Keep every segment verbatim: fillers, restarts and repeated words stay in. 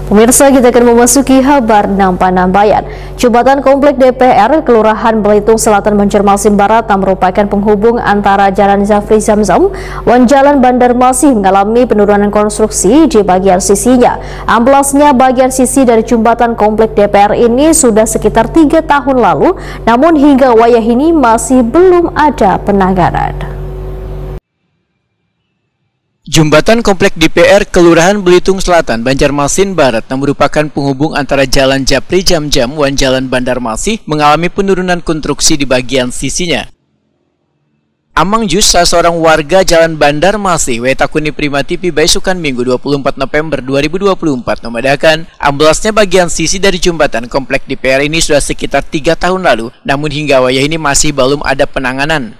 Pemirsa, kita akan memasuki habar nang panambayan. Jembatan Komplek D P R, Kelurahan Belitung Selatan, Banjarmasin Barat, yang merupakan penghubung antara Jalan Jafri Zamzam wan Jalan Bandarmasih, mengalami penurunan konstruksi di bagian sisinya. Amblasnya bagian sisi dari jembatan Komplek D P R ini sudah sekitar tiga tahun lalu, namun hingga wayah ini masih belum ada penanganan. Jembatan Komplek D P R Kelurahan Belitung Selatan, Banjarmasin Barat, yang merupakan penghubung antara Jalan Japri Jamjam wan Jalan Bandarmasih, mengalami penurunan konstruksi di bagian sisinya. Amang Jus, salah seorang warga Jalan Bandarmasih, wayahe ditakuni Prima T V baisukan Minggu dua puluh empat November dua ribu dua puluh empat, memadahakan, amblasnya bagian sisi dari jembatan Komplek D P R ini sudah sekitar tiga tahun lalu, namun hingga wayah ini masih balum ada penanganan.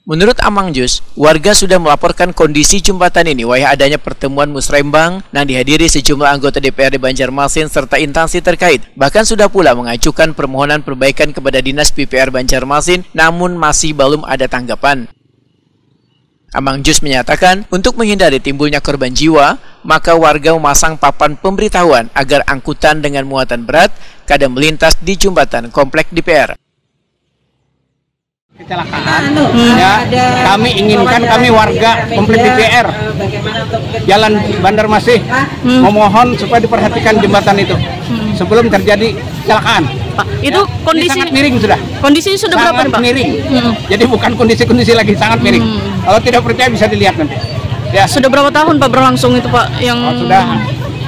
Menurut Amang Jus, warga sudah melaporkan kondisi jembatan ini wayah adanya pertemuan musrembang nang dihadiri sejumlah anggota D P R D Banjarmasin serta instansi terkait, bahkan sudah pula mengajukan permohonan perbaikan kepada Dinas P P R Banjarmasin, namun masih balum ada tanggapan. Amang Jus menyatakan, untuk menghindari timbulnya korban jiwa, maka warga memasang papan pemberitahuan agar angkutan dengan muatan berat kada melintas di jembatan Komplek D P R. Kecelakaan. Ya, kami inginkan, kami warga Komplek D P R Jalan Bandarmasih memohon supaya diperhatikan jembatan itu sebelum terjadi kecelakaan. Pak, itu Ini kondisi sangat miring sudah. Kondisinya sudah berapa Sangat nih, Pak? miring. Hmm. Jadi bukan kondisi-kondisi lagi, sangat miring. Hmm. Kalau tidak percaya bisa dilihat nanti. Ya, Sudah berapa tahun, Pak, berlangsung itu, Pak, yang oh, sudah.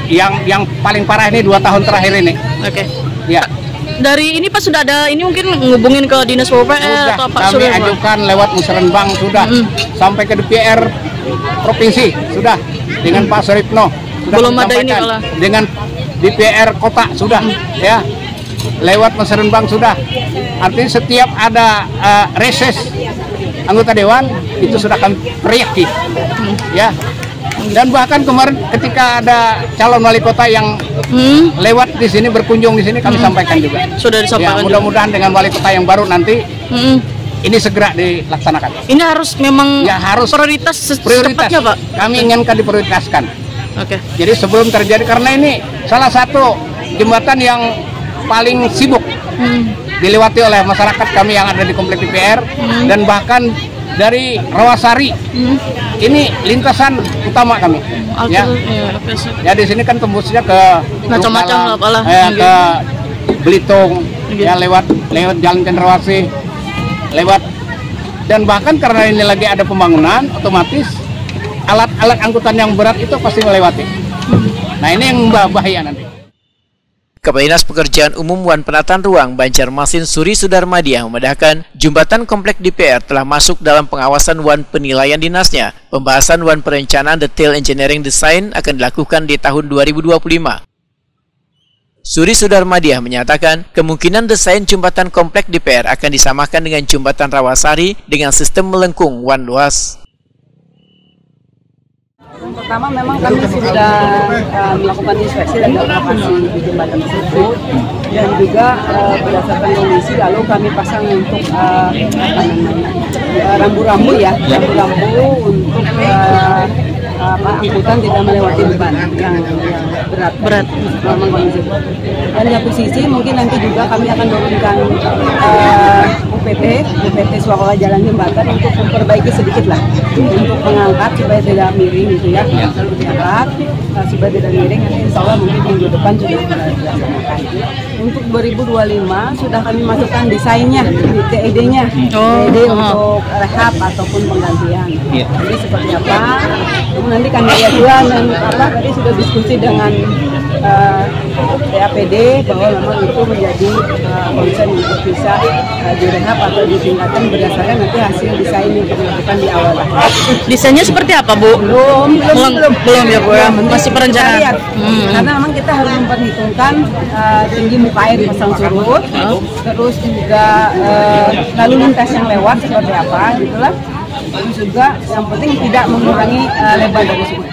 Yang yang paling parah ini dua tahun terakhir ini. Oke. Ya. Dari ini, Pak, sudah ada ini mungkin ngubungin ke Dinas P U P R Sudah atau Pak kami Surya, Pak? ajukan lewat musrembang sudah Mm-mm. sampai ke D P R provinsi sudah dengan Pak Suripno. Sudah Belum kami ada ini, sampaikan. Pak, lah. Dengan D P R kota sudah, ya, lewat musrembang sudah. Artinya setiap ada eh, reses anggota dewan itu sudah kami teriaki, ya. Dan bahkan kemarin ketika ada calon wali kota yang Hmm, lewat di sini, berkunjung di sini, kami sampaikan juga. Sudah Ya, disampaikan juga. Mudah-mudahan dengan wali kota yang baru nanti Hmm. ini segera dilaksanakan. Ini harus memang Ya, harus. Prioritas se- Prioritas secepatnya, Pak. Kami inginkan diprioritaskan. Oke. Jadi sebelum terjadi, karena ini salah satu jembatan yang paling sibuk Hmm. dilewati oleh masyarakat kami yang ada di Komplek D P R dan bahkan dari Rawasari. Ini lintasan utama kami. Ya. Alter- ya, oke, sip. Ya, di sini kan tembusnya ke Macam-macam Dukalang, lah, apalah. eh, Oke. ke Belitung, Oke. ya, lewat lewat Jalan Cendrawasih, lewat, dan bahkan karena ini lagi ada pembangunan, otomatis alat-alat angkutan yang berat itu pasti melewati. Nah, ini yang bah- bahaya nanti. Kepala Dinas Pekerjaan Umum wan Penataan Ruang Banjarmasin, Suri Sudarmadiah, memedahkan, jembatan Komplek D P R telah masuk dalam pengawasan wan penilaian dinasnya. Pembahasan wan perencanaan detail engineering design akan dilakukan di tahun dua ribu dua puluh lima. Suri Sudarmadiah menyatakan, kemungkinan desain jembatan Komplek D P R akan disamakan dengan jembatan Rawasari dengan sistem melengkung wan luas. Pertama, memang kami sudah uh, melakukan inspeksi dan observasi di jembatan tersebut, dan juga uh, berdasarkan kondisi, lalu kami pasang untuk uh, apa namanya, uh, rambu-rambu, ya, rambu-rambu untuk uh, apa, angkutan tidak melewati beban yang, yang berat. Berat. Memang kondisi. Dan di satu sisi, mungkin nanti juga kami akan turunkan uh, U P T, U P T Swakola Jalan Jembatan untuk memperbaiki sedikit lah, untuk mengangkat supaya tidak miring gitu, ya, kalau diangkat, uh, supaya tidak miring. Nanti insya Allah mungkin minggu depan sudah dilaksanakan. Untuk dua ribu dua puluh lima sudah kami masukkan desainnya, D E D-nya, Oh, D E D oh. Untuk rehab ataupun penggantian. Jadi seperti apa? Nanti kami lihat juga, dan apa, tadi sudah diskusi dengan uh, P A P D bahwa memang itu menjadi uh, concern untuk bisa uh, direhab atau ditingkatkan berdasarkan nanti hasil desain yang dilakukan di awal. Desainnya seperti apa, Bu? Belum, belum, Belum, belum. Belum, ya, Bu, ya. Belum, Masih kita perencanaan. Lihat. Hmm. Karena memang kita harus memperhitungkan uh, tinggi muka air pasang surut, terus juga uh, lalu lintas yang lewat seperti apa, gitulah. Terus juga yang penting tidak mengurangi uh, lebar dari sungai.